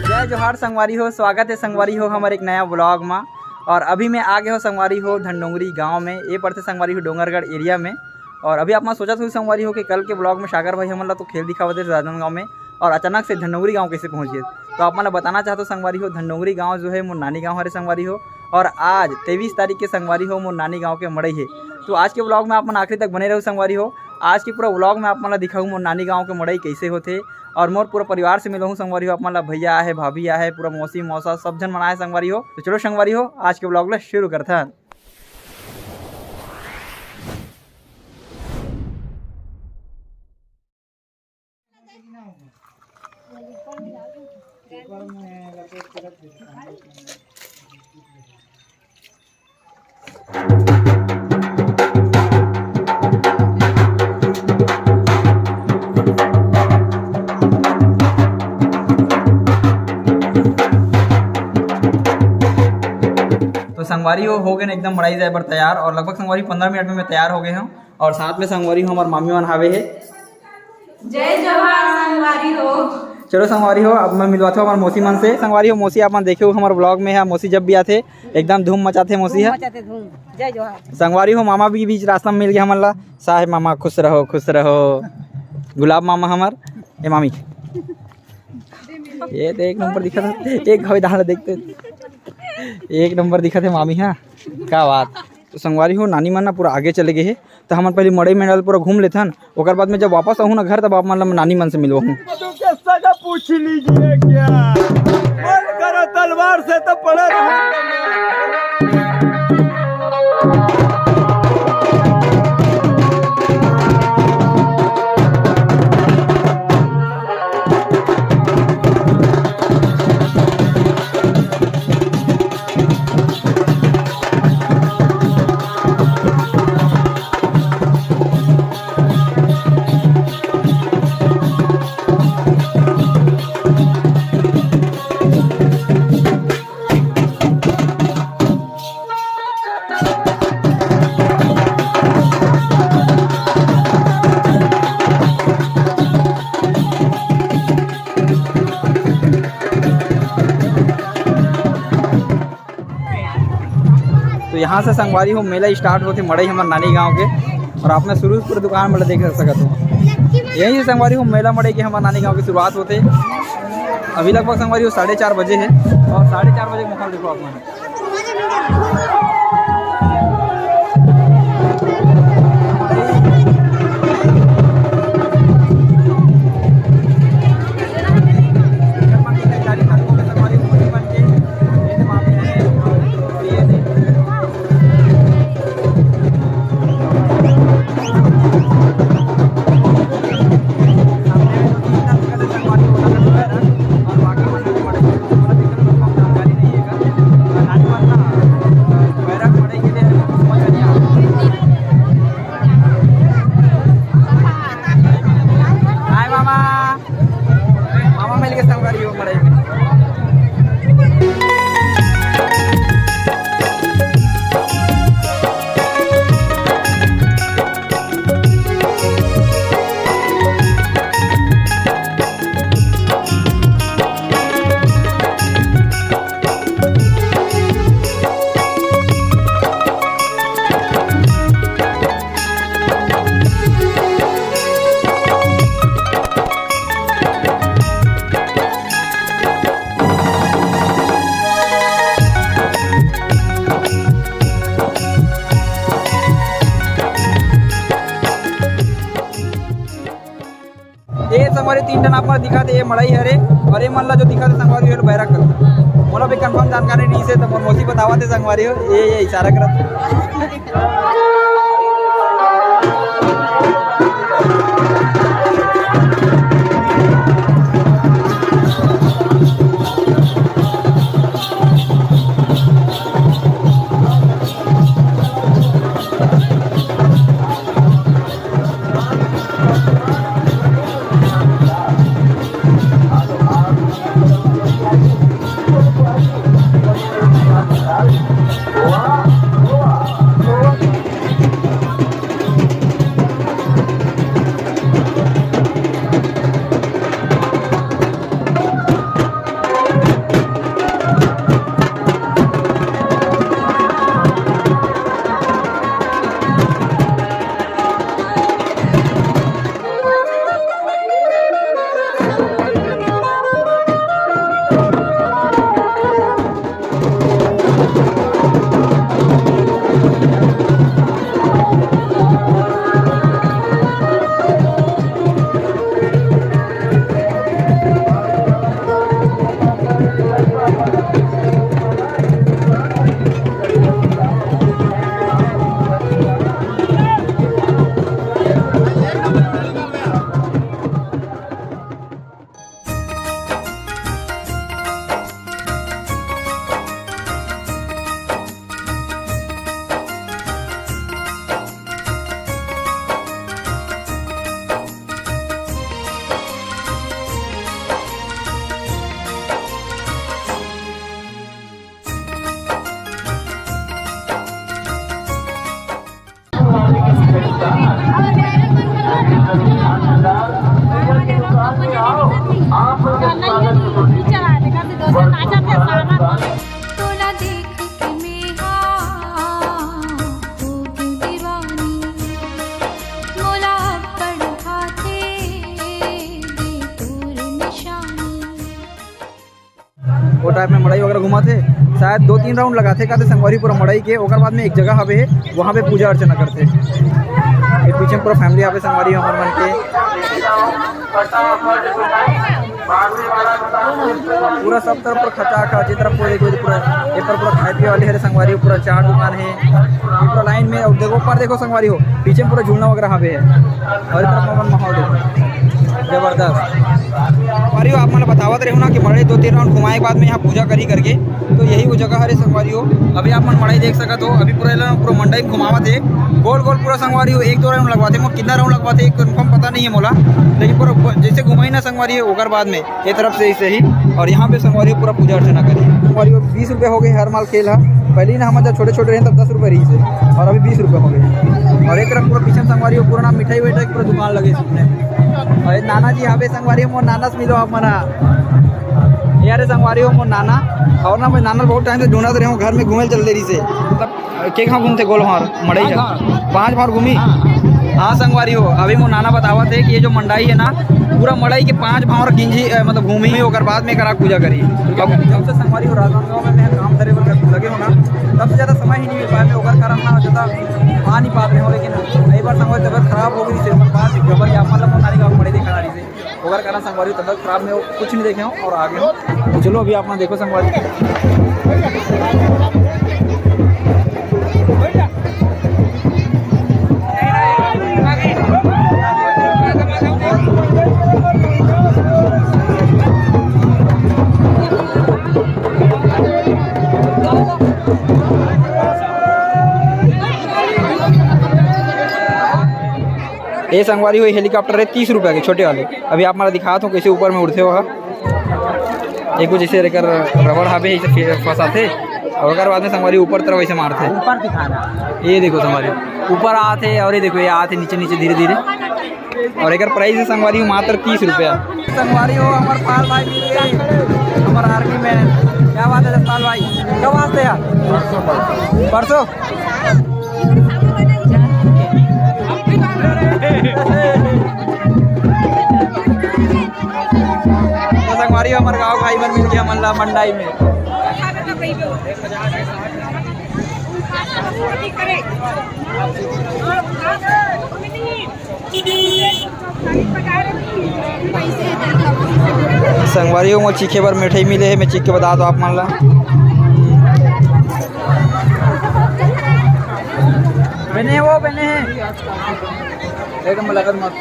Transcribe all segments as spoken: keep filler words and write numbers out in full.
जय जोहार संगवारी हो, स्वागत है संगवारी हो हमर एक नया व्लॉग मा। और अभी मैं आ गए हो संगवारी हो धनडोंगरी गांव में, ये पड़थे संगवारी हो डोंगरगढ़ एरिया में। और अभी आप मन सोचत हो संगवारी हो कि कल के व्लॉग में सागर भाई हमन ला तो खेल दिखावत रहे राजनांदगांव में, और अचानक से धनडोंगरी गांव कैसे पहुंच गए। तो आप मन ला बताना चाहत हो संगवारी हो, धनडोंगरी गांव जो है मोर नानी गांव हरे संगवारी हो। और आज तेईस तारीख के संगवारी हो मोर नानी गांव के मड़ई है। तो आज के व्लॉग में आप मन आखिरी तक बने रहो संगवारी हो। आज के पूरा व्लॉग में आप मन ला दिखाहूँ मोर नानी गांव के मड़ई कैसे होथे, और मोर पूरा परिवार से मिलहूँ संगवारी हो। आप मन ला भैया आहे, भाभी आहे, पूरा मौसी मौसा सब झन मन आहे संगवारी हो। तो चलो संगवारी हो, आज के व्लॉग ला शुरू करथन। तो संगवारी हो, हो गए ना एकदम मड़ई जाए बर तैयार, और लगभग संगवारी पंद्रह मिनट में मैं तैयार हो गए हूँ। और साथ में संगवारी हो, हमार मामी मन हावे है। जय जोहार संगवारी हो। चलो संगवारी हो, अब मैं मिलवाता हूँ हमार मौसी मन से। संगवारी हो, मौसी आप मन देखे हो हमार व्लॉग में है, मौसी जब भी आथे एकदम धूम मचाथे मौसी है। मचाथे धूम। जय जोहार। संगवारी हो, मामा भी बीच रास्ता में मिल गया हमन ला। साहे मामा, खुश रहो, खुश रहो। गुलाब मामा हमार, ए मामी, ये तो एक नंबर दिखत है, एक घवे दाढ़ देखते, एक नंबर दिखत है मामी। हाँ, का बात। तो संगवारी हो, नानी मन ना पूरा आगे चले गए हे, तो हमन पहले मड़ई मंडल पूरा घूम लेथन, ओकर बाद में जब वापस आहूँ ना घर, तब आप मन ला नानी मन से मिलवाहूँ। तो कैसा का पूछ लीजिए क्या, मन करो तलवार से तो पड़ा रहूं। तो यहाँ से संगवारी हो, मेला स्टार्ट होथे मड़ई हमर नानी गांव के, और आप मन शुरू से पूरा दुकान मन ला देख सकत हो। यहीं से संगवारी हो, मेला मड़ई के हमर नानी गांव की शुरुआत होथे। अभी लगभग संगवारी हो साढ़े चार बजे है, और साढ़े चार बजे का माहौल देखो आप मन। हाय मामा। मामा मिल के संगवारी हो मड़ई में। ये संगवारी तीन ठन आप मन दिखत हे, ये मड़ई हरे, और ये मन ला जो दिखत हे संगवारी हो, बैरक कथे। मोला भी कंफर्म जानकारी नहीं से, तो मोर मौसी बतावत हे संगवारी हो, ये, ये इशारा करत। टाइप में मड़ई वगैरह घुमाथे, शायद दो तीन राउंड लगाथे कहते संगवारी पूरा मड़ई के, ओकर बाद में एक जगह हवे, वहाँ पे पूजा अर्चना करथे। ये पीछे पूरा फैमिली हवे संगवारी हमर मन के। पूरा सब तरफ पूरा खचा खच, ये तरफ पूरा देखो, ये पूरा, ये पर पूरा खाए पिए वाले हरे संगवारी, पूरा चाट दुकान है, ये पूरा लाइन में। और देखो ऊपर देखो संगवारी हो, पीछे में पूरा झूलना वगैरह हवे है, और ये तरफ अपन माहौल देखो जबरदस्त। संगवारी हो, आप मन ल बतावत रहूँ ना कि मड़ई दो तीन राउंड घुमाए के बाद में यहाँ पूजा करी करके, तो यही वो जगह हरे संगवारी हो। अभी आप मन मड़ई देख सकत हो, अभी पूरा एला पूरा मंडई में घुमावत है गोल गोल पूरा संगवारी हो। एक दो राउंड लगवाथे, मोर कितना राउंड लगवाथे एक कन्फर्म पता नहीं है मोला, लेकिन पूरा ब-, जैसे घुमाई ना संगवारी हो ओकर बाद में ये तरफ से ऐसे ही। और यहाँ पे संगवारी हो पूरा पूजा अर्चना करी संगवारी हो। बीस रुपये हो गए हर माल खेल हा। पहले ही ना हम जब छोटे छोटे रहे तब दस रुपये रही से, और अभी बीस रुपये हो गए। और एक तरफ पूरा पीछे में संगवारी हो पूरा ना मिठाई विठाई पूरा दुकान लगे इसमें। और ये नाना जी यहाँ पे संगवारी हो, मोर नाना से मिलो आप मना। ये हरे संगवारी हो मोर नाना। और ना मैं नाना बहुत टाइम से ढूंढत रहे हूँ, घर में घूमे चल दे रही से। मतलब के कहाँ घूमते गोल भार मड़ई पाँच का? भार। पाँच भार घूमी। हाँ, हाँ। हाँ संगवारी हो, अभी मोर नाना बतावत है कि ये जो मंडई है ना, पूरा मड़ई के पाँच भार गिंजी, अ, मतलब घूमी, ओकर बाद में करा पूजा करी। अब जब से संगवारी हो राजनांदगांव में मैं काम करे बर लगे हो ना, तब से ज़्यादा समय ही नहीं मिल पाया मैं, ओकर कारण ना ज़्यादा आ नहीं पाते हो। लेकिन कई बार संगवारी तबियत खराब हो गई से, ओकर बाद गबर के आप मतलब मोर नानी का मड़ई देखा रही से। ओकर कारण संगवारी तबियत खराब में कुछ नहीं देखे हो और आगे हो। तो चलो अभी आप ना देखो संगवारी। ये संगवारी हो हेलीकॉप्टर है तीस रुपया के छोटे वाले। अभी आप मला दिखात हो कैसे ऊपर में उड़थे हो। ये कुछ ऐसे रहकर रबड़ हावे, ऐसे फे-, फंसाथे और ओकर बाद में संगवारी ऊपर तरफ ऐसे मारथे। ऊपर दिखाना। ये देखो संगवारी, ऊपर आथे और ये देखो ये आथे नीचे नीचे धीरे धीरे। और एकर प्राइस है संगवारी हो मात्र तीस रुपया। संगवारी हो हमार पाल भाई मिल गए, हमार आर्मी मैन। क्या बात है जसपाल भाई, कब आते यार? परसों। तो संगवारी हो, हमर गाँव भाई मन मिल गया मन ला मंडाई में। संगवारी हो, मोर चीखे बर मिठाई मिले हे, मैं चीख के बता दो आप मन ला। बने हे वो, बने हे। एकदम लगन मत।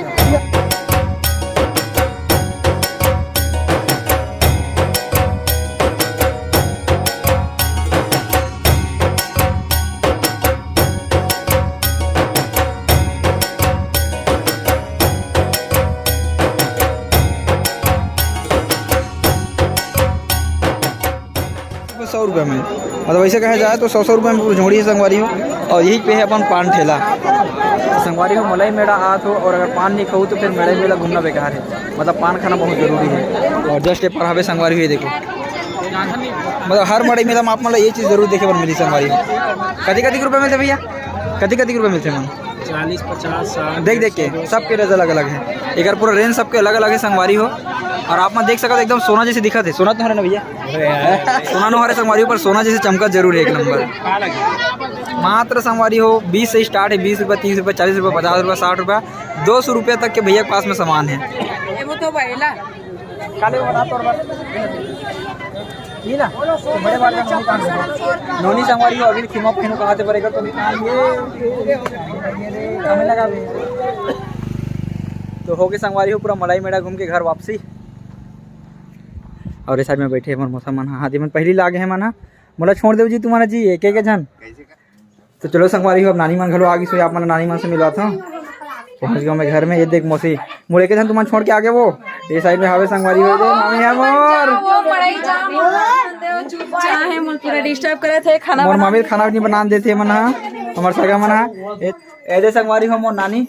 सौ रुपये में, मतलब ऐसे कहा जाए तो सौ सौ रुपये में पूरा झोड़ी है संगवारी हो। और यही पे है अपन पान ठेला। संगवारी हो, मलई मेला आत हो और अगर पान नहीं खाऊ तो फिर मलई मेला घूमना बेकार है। मतलब पान खाना बहुत जरूरी है। और जस्ट ये पर हवे संगवारी हो, ये देखो, मतलब हर मड़ई मेला में आप मतलब ये चीज़ जरूर देखे बर मिली संगवारी हो। कति कति रुपये मिलते भैया? कति कति रुपये मिलते मन? चालीस, पचास, साठ, देख देख के सबके रेंज अलग अलग है। एकर पूरा रेंज सबके अलग अलग है संगवारी हो। और आप मन देख सकत हो एकदम सोना जैसे दिखत है। सोना तो हरे ना भैया? सोना नो हरे संगवारी हो, पर सोना जैसे चमकत जरूर है एक नंबर। मात्र संगवारी हो बीस से स्टार्ट है, बीस रुपये, तीस रुपये, चालीस रुपये, पचास रुपये, साठ रुपये, दो सौ रुपये तक के भैया के पास में सामान है। ये वो तो भाई ला। काले बना तोर बात। ये ना, तो बड़े बात है, नोनी काम से। नोनी संगवारी हो, अभी खीमा पहनो कहाँ से पड़ेगा तो निकाल ये। हमें लगा भी। तो हो गए संगवारी हो, पूरा मलई मेला घूम के घर वापसी। और इस साइड में बैठे हमारे मौसा मन, हाँ, जेमन पहली लागे हैं मन, हाँ। मोला छोड़ देव जी, तुम्हारा जी, एक एक झन। तो चलो संगवारी हो, अब नानी मन घलो आ गिस होही, आप मन नानी मन से मिलवात हूँ। पहुँच गए मैं घर में। ये देख मौसी, मोर एक झन तुमन छोड़ के आगे वो, ये साइड में हावे संगवारी हो, दे मामी है मोर। वो मड़ई जा, मोर देव चुप चाहे, मोर पूरा डिस्टर्ब करे थे, खाना मोर बना मामी खाना नहीं बना देते मन हा, हमार सगा मन हा। ए, ए दे संगवारी हो मोर नानी।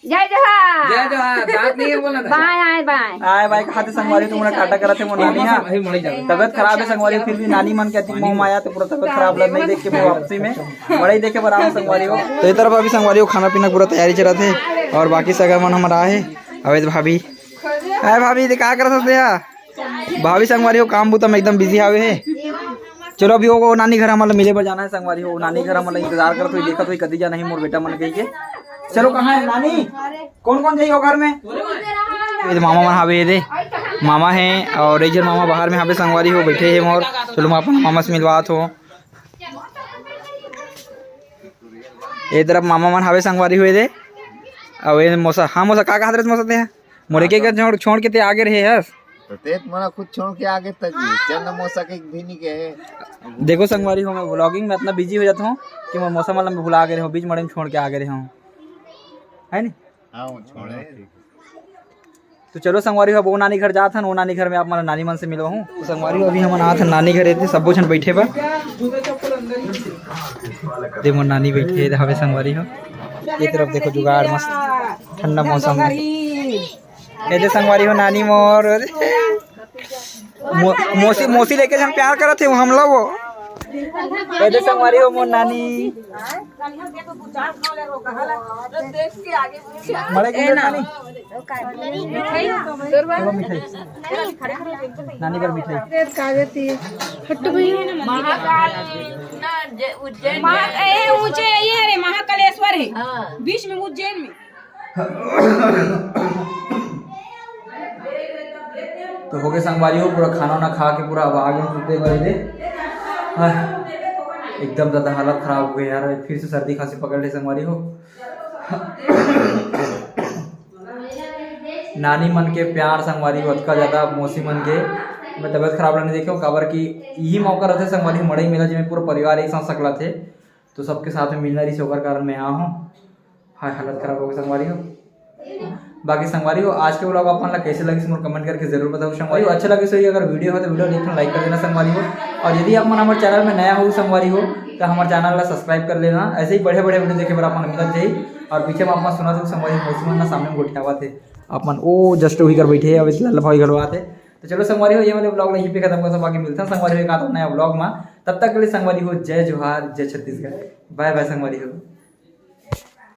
जय जोहार। जय जोहार। दांत नहीं है बोला था। बाय आए, बाय। आए बाय, कहा थे संगवारी, तुमने काटा करा थे मोर नानी हा। अभी मड़ई जाओ। तबियत खराब है संगवारी, फिर भी नानी मन के अति मोह माया, तो पूरा तबियत खराब लग नहीं देख के मैं वापसी में मड़ई देखे बर आऊँ संगवारी हो। तो ये तरफ अभी संगवारी हो खाना पीना पूरा तैयारी चलत है और बाकी सगा मन हमारा है। अवैध भाभी, अरे भाभी, ये का करत हस तेहा? भाभी संगवारी हो काम बुता में एकदम बिजी हावे हे। चलो अभी वो नानी घर हमन ला मिले बर जाना हे संगवारी हो। नानी घर हमन ला इंतजार करत होई, देखत होई कदी जाना हे मोर बेटा मन कहिके। चलो कहाँ हे नानी? कौन कौन जाही वो घर में? ये दे मामा मन हावे, ये दे मामा हे और एक झन मामा बाहर में हावे संगवारी हो, बैठे हे मोर। चलो मैं अपन मामा से मिलवात हो। ये तरफ मामा मन हावे संगवारी हो, ये दे। अउ ये मौसा, हाँ मौसा, का कहत रहे मौसा ते? मोरे के घर छोड़, छोड़ के ते आगे रहे हस। तो ते मोला खुद छोड़ के आगे तक चंद मौसा के भी नहीं कहे। देखो संगवारी हो, मैं व्लॉगिंग में इतना बिजी हो जाता हूँ कि मैं मौसा मन ला भुला गे रहे हूँ, बीच मड़ई में छोड़ के आगे रहे हूँ, है नी? हाँ, वो छोड़े। तो चलो संगवारी हो, अब वो नानी घर जात हन, वो नानी घर में आप मन ला नानी मन से मिलवाहूँ। तो संगवारी हो, अभी हमन आत हन नानी घर, एती सब्बो झन बैठे बर। दे मोर नानी बैठे हवे संगवारी हो, ये तरफ देखो जुगाड़ मस्त ठंडा मौसम में। ये दे संगवारी हो नानी मोर। मो-, मौसी, मौसी लेके जन प्यार करत हे वो हमला वो। ये दे संगवारी हो मोर नानी। मड़ई के ए ना। नानी। चलो मिठाई। नानी घर मिठाई। हट्टू भाई। महा-, ए, ऊंचे ये रे महाकालेश्वर है। बीच में उज्जैन में। तो होगे संगवारी हो, पूरा खाना वाना खा के पूरा अब आ गे हन सुते बर दे। हाँ, एकदम ज्यादा हालत खराब हो गई यार, फिर से सर्दी खांसी पकड़ ले संगवारी हो। नानी मन के प्यार संगवारी हो, अतका ज्यादा मौसी मन के मैं तबियत खराब रहने देखे हूँ, काबर कि यही मौका रहते संगवारी हो, मड़ई मेला, जेमे पूरा परिवार एक साथ सकला थे, तो सबके साथ में मिलना रही, ओकर कारण मैं आ हूँ। हाय, हालत खराब हो गई संगवारी हो। बाकी संगवारी हो, आज के व्लॉग आप मन ला कैसे लगिस, मोर कमेंट करके जरूर बताओ संगवारी हो। अच्छा लगिस होही अगर वीडियो हो तो वीडियो देख लाइक कर देना संगवारी हो। और यदि आप मन हमारे चैनल में नया हो संगवारी हो, तो हमारे चैनल ला सब्सक्राइब कर लेना, ऐसे ही बढ़िया बढ़िया वीडियो देखे बर आप मन मिलत जाही। और पीछे में आप मन सुनत हो संगवारी हो, मौसी मन ना सामने में गोठियावत हे, आप मन ओ जस्ट वही कर बैठे हे, अब इस लल्ला भाई घलो आते। तो चलो संगवारी हो, ये वाले व्लॉग ला यहीं पे खत्म करता हूँ, बाकी मिलता हूँ संगवारी हो एक आध नया व्लॉग में। तब तक के लिए संगवारी हो जय जोहार, जय छत्तीसगढ़, बाय बाय संगवारी हो।